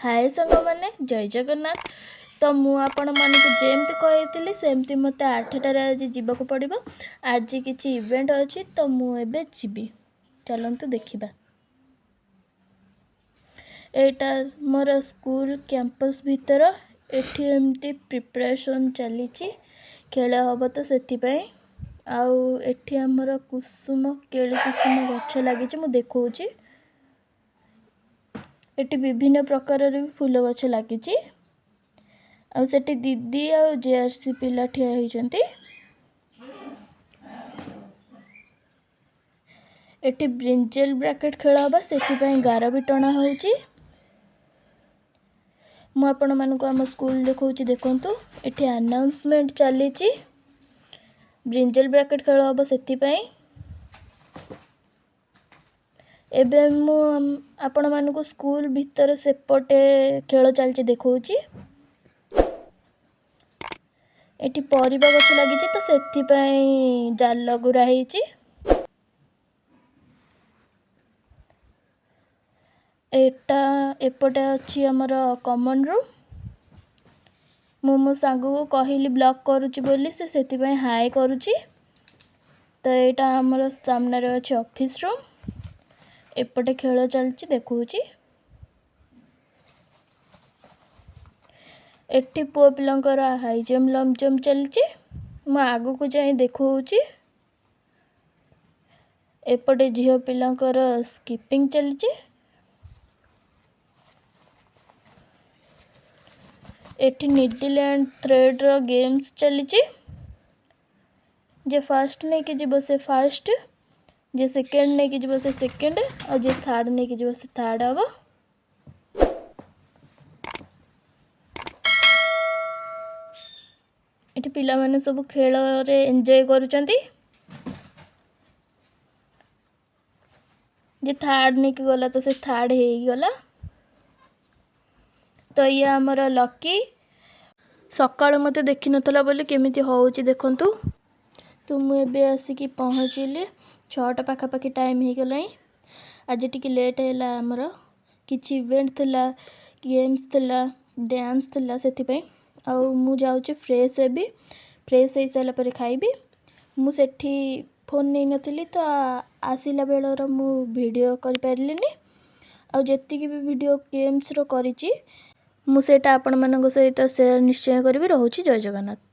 ହାଏ ସାଙ୍ଗମାନେ, ଜୟ ଜଗନ୍ନାଥ। ତ ମୁଁ ଆପଣମାନଙ୍କୁ ଯେମିତି କହିଥିଲି ସେମିତି ମୋତେ 8ଟାରେ ଆଜି ଯିବାକୁ ପଡ଼ିବ। ଆଜି କିଛି ଇଭେଣ୍ଟ ଅଛି, ତ ମୁଁ ଏବେ ଯିବି। ଚାଲନ୍ତୁ ଦେଖିବା। ଏଇଟା ମୋର ସ୍କୁଲ କ୍ୟାମ୍ପସ୍ ଭିତର। ଏଠି ଏମିତି ପ୍ରିପାରେସନ୍ ଚାଲିଛି, ଖେଳ ହେବ ତ ସେଥିପାଇଁ। ଆଉ ଏଠି ଆମର କୁସୁମ କେଳି କୁସୁମ ଗଛ ଲାଗିଛି, ମୁଁ ଦେଖାଉଛି। ଏଠି ବିଭିନ୍ନ ପ୍ରକାରର ବି ଫୁଲ ଗଛ ଲାଗିଛି। ଆଉ ସେଠି ଦିଦି ଆଉ ଜେଆର୍ସି ପିଲା ଠିଆ ହେଇଛନ୍ତି। ଏଠି ବ୍ରିଞ୍ଜେଲ ବ୍ରାକେଟ୍ ଖେଳ ହେବ, ସେଥିପାଇଁ ଗାର ବି ଟଣା ହେଉଛି। ମୁଁ ଆପଣମାନଙ୍କୁ ଆମ ସ୍କୁଲ ଦେଖାଉଛି, ଦେଖନ୍ତୁ। ଏଠି ଆନାଉନ୍ସମେଣ୍ଟ ଚାଲିଛି, ବ୍ରିଞ୍ଜେଲ ବ୍ରାକେଟ୍ ଖେଳ ହେବ ସେଥିପାଇଁ। ଏବେ ମୁଁ ଆପଣମାନଙ୍କୁ ସ୍କୁଲ ଭିତରେ ସେପଟେ ଖେଳ ଚାଲିଛି ଦେଖାଉଛି। ଏଠି ପରିବା ଗଛ ଲାଗିଛି, ତ ସେଥିପାଇଁ ଜାଲ ଗୁରା ହେଇଛି। ଏଟା ଏପଟେ ଅଛି ଆମର କମନ୍ ରୁମ୍। ମୁଁ ମୋ ସାଙ୍ଗକୁ କହିଲି ବ୍ଲଗ୍ କରୁଛି ବୋଲି, ସେ ସେଥିପାଇଁ ହାଏ କରୁଛି। ତ ଏଇଟା ଆମର ସାମ୍ନାରେ ଅଛି ଅଫିସ୍ ରୁମ୍। ଏପଟେ ଖେଳ ଚାଲିଛି ଦେଖାଉଛି। ଏଠି ପୁଅ ପିଲାଙ୍କର ହାଇ ଜମ୍ପ ଲଙ୍ଗ ଜମ୍ପ ଚାଲିଛି, ମୁଁ ଆଗକୁ ଯାଇ ଦେଖାଉଛି। ଏପଟେ ଝିଅ ପିଲାଙ୍କର ସ୍କିପିଂ ଚାଲିଛି। ଏଠି ନିଡିଲ୍ ଆଣ୍ଡ ଥ୍ରେଡ଼ର ଗେମ୍ସ ଚାଲିଛି। ଯେ ଫାଷ୍ଟ ନେଇକି ଯିବ ସେ ଫାଷ୍ଟ, ଯେ ସେକେଣ୍ଡ ନେଇକି ଯିବ ସେ ସେକେଣ୍ଡ, ଆଉ ଯିଏ ଥାର୍ଡ଼ ନେଇକି ଯିବ ସେ ଥାର୍ଡ଼ ହେବ। ଏଠି ପିଲାମାନେ ସବୁ ଖେଳରେ ଏନ୍ଜୟ କରୁଛନ୍ତି। ଯେ ଥାର୍ଡ଼ ନେଇକି ଗଲା ତ ସେ ଥାର୍ଡ଼ ହେଇଗଲା। ତ ଇଏ ଆମର ଲକି, ସକାଳୁ ମୋତେ ଦେଖିନଥିଲା ବୋଲି କେମିତି ହେଉଛି ଦେଖନ୍ତୁ। ତ ମୁଁ ଏବେ ଆସିକି ପହଞ୍ଚିଲି, 6ଟା ପାଖାପାଖି ଟାଇମ୍ ହେଇଗଲାଣି। ଆଜି ଟିକେ ଲେଟ୍ ହେଲା, ଆମର କିଛି ଇଭେଣ୍ଟ ଥିଲା, ଗେମ୍ସ ଥିଲା, ଡ୍ୟାନ୍ସ ଥିଲା, ସେଥିପାଇଁ। ଆଉ ମୁଁ ଯାଉଛି ଫ୍ରେଶ୍ ହେବି, ଫ୍ରେଶ୍ ହେଇସାରିଲା ପରେ ଖାଇବି। ମୁଁ ସେଠି ଫୋନ୍ ନେଇନଥିଲି, ତ ଆସିଲା ବେଳର ମୁଁ ଭିଡ଼ିଓ କରିପାରିଲିନି। ଆଉ ଯେତିକି ବି ଭିଡ଼ିଓ ଗେମ୍ସର କରିଛି ମୁଁ ସେଇଟା ଆପଣମାନଙ୍କ ସହିତ ସେୟାର ନିଶ୍ଚୟ କରିବି। ରହୁଛି, ଜୟ ଜଗନ୍ନାଥ।